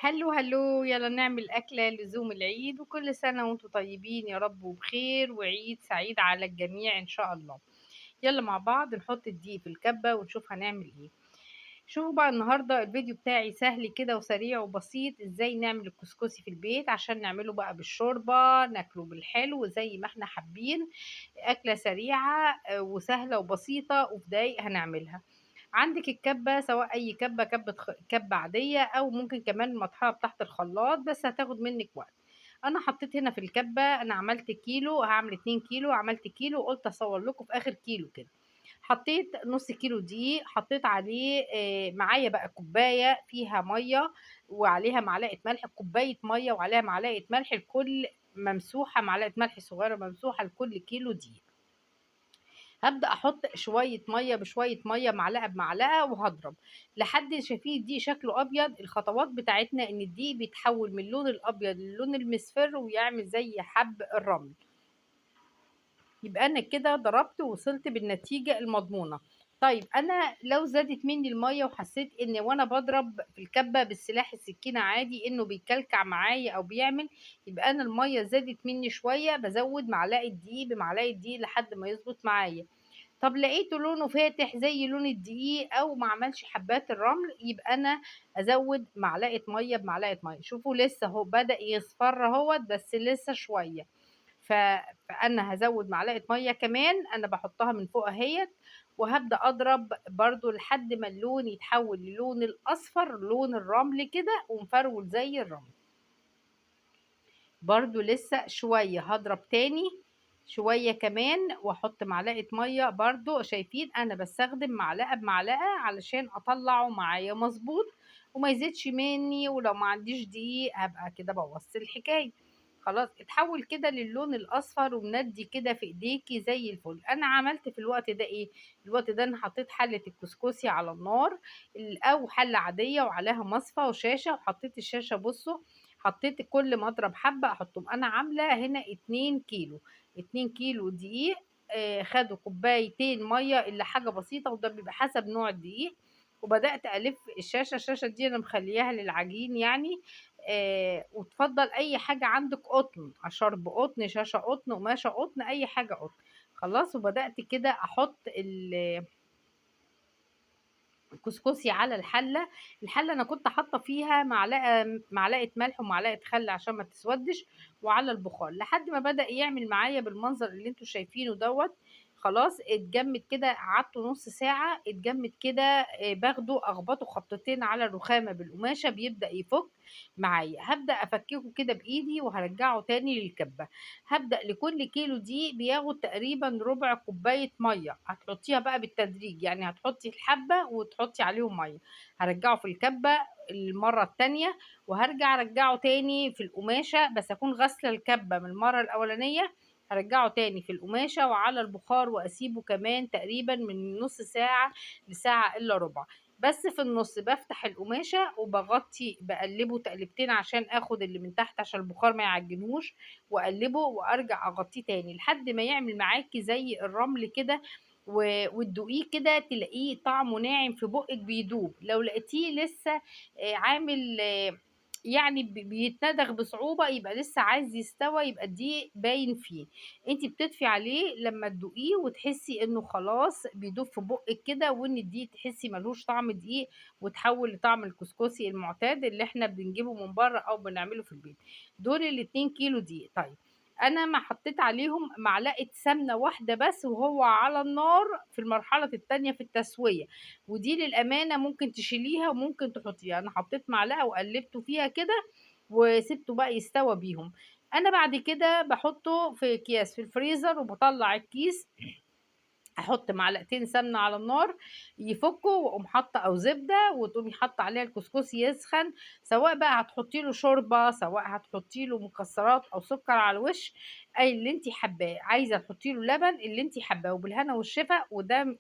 هلو هلو، يلا نعمل أكلة لزوم العيد، وكل سنة وانتم طيبين يا رب وبخير، وعيد سعيد على الجميع إن شاء الله. يلا مع بعض نحط الدقيق في الكبة ونشوف هنعمل إيه. شوفوا بقى النهاردة الفيديو بتاعي سهل كده وسريع وبسيط، إزاي نعمل الكسكسي في البيت عشان نعمله بقى بالشوربة، ناكله بالحلو زي ما احنا حابين. أكلة سريعة وسهلة وبسيطة وفي دقايق هنعملها. عندك الكبة، سواء أي كبة، كبة عادية أو ممكن كمان المطحنة بتاعت الخلاط، بس هتاخد منك وقت. أنا حطيت هنا في الكبة، أنا عملت كيلو، هعمل 2 كيلو، عملت كيلو وقلت أصور لكم في آخر كيلو كده. حطيت نص كيلو دقيق، حطيت عليه، معايا بقى كوباية فيها مية وعليها معلقة ملح، كوباية مية وعليها معلقة ملح، الكل ممسوحة، معلقة ملح صغيرة ممسوحة لكل كيلو دقيق. هبدأ أحط شوية مية بشوية مية، معلقة بمعلقة، وهضرب لحد شايفين الدقيق شكله أبيض. الخطوات بتاعتنا إن الدقيق بيتحول من اللون الأبيض للون المصفر ويعمل زي حب الرمل. يبقى أنا كده ضربت ووصلت بالنتيجة المضمونة. طيب أنا لو زادت مني المية وحسيت إن وأنا بضرب في الكبة بالسلاح السكينة عادي إنه بيكلكع معايا أو بيعمل، يبقى أنا المية زادت مني شوية، بزود معلقة دقيق بمعلقة دقيق لحد ما يظبط معايا. طب لقيته لونه فاتح زي لون الدقيق أو ما عملش حبات الرمل، يبقى أنا أزود معلقة مية بمعلقة مية. شوفوا لسه هو بدأ يصفر اهوت، بس لسه شوية، فأنا هزود معلقة مية كمان، أنا بحطها من فوق اهيت، وهبدأ أضرب برضو لحد ما اللون يتحول للون الأصفر، لون الرمل كده، ومفرول زي الرمل. برضو لسه شوية، هضرب تاني شوية كمان واحط معلقة مية برضو. شايفين انا بستخدم معلقة بمعلقة علشان اطلعه معايا مظبوط وما يزيدش مني، ولو ما عنديش دقيق هبقى كده بوظت الحكاية. خلاص اتحول كده للون الاصفر ومندي كده في ايديكي زي الفل. انا عملت في الوقت ده ايه؟ الوقت ده انا حطيت حلة الكسكسي على النار، او حلة عادية وعليها مصفى وشاشة، وحطيت الشاشة. بصوا حطيت كل ما اضرب حبة احطهم. انا عاملة هنا 2 كيلو، 2 كيلو دقيق، خدوا كوبايتين مية الا حاجة بسيطة، وده بيبقى حسب نوع الدقيق. وبدأت ألف الشاشة، الشاشة دي أنا مخلياها للعجين يعني، وتفضل أي حاجة عندك قطن، شرب قطن، شاشة قطن، قماشة قطن، أي حاجة قطن. خلاص وبدأت كده أحط الكسكسي على الحلة. الحلة أنا كنت حاطة فيها معلقة ملح ومعلقة خل عشان ما تسودش، وعلى البخار لحد ما بدأ يعمل معايا بالمنظر اللي انتوا شايفينه دوت. خلاص اتجمد كده، قعدته نص ساعة اتجمد كده، باخده اخبطه خبطتين على الرخامة بالقماشة بيبدأ يفك معايا. هبدأ افككه كده بايدي وهرجعه تاني للكبة. هبدأ لكل كيلو دي بياخد تقريبا ربع كوباية مية، هتحطيها بقى بالتدريج، يعني هتحطي الحبة وتحطي عليهم مية. هرجعه في الكبة المرة التانية وهرجع ارجعه تاني في القماشة، بس اكون غاسلة الكبة من المرة الأولانية. هرجعه تاني في القماشة وعلى البخار واسيبه كمان تقريبا من نص ساعة لساعة الا ربع. بس في النص بفتح القماشة وبغطي، بقلبه تقلبتين عشان اخد اللي من تحت عشان البخار ما يعجنهوش، واقلبه وارجع اغطيه تاني لحد ما يعمل معاكي زي الرمل كده، وتدوقيه كده تلاقيه طعمه ناعم في بقك بيدوب. لو لقيتيه لسه، عامل، يعني بيتندغ بصعوبة، يبقى لسه عايز يستوى، يبقى الدقيق باين فيه. انتي بتطفي عليه لما تدوقيه وتحسي انه خلاص بيدوب في بقك كده، وان الدقيق تحسي ملوش طعم دقيق وتحول لطعم الكسكسي المعتاد اللي احنا بنجيبه من بره او بنعمله في البيت. دول الاتنين كيلو دقيق. طيب انا ما حطيت عليهم معلقة سمنة واحدة بس وهو على النار في المرحلة التانية في التسوية، ودي للأمانة ممكن تشيليها وممكن تحطيها. انا حطيت معلقة وقلبته فيها كده وسبته بقى يستوى بيهم. انا بعد كده بحطه في اكياس في الفريزر وبطلع الكيس، احط معلقتين سمنه على النار يفكوا، واقوم حاطه او زبده، وتقومي حاطه عليها الكسكسي يسخن، سواء بقى هتحطي له شوربه، سواء هتحطي له مكسرات او سكر على الوش، اي اللي انت حباه، عايزه تحطي له لبن اللي انت حباه، وبالهنا والشفا. وده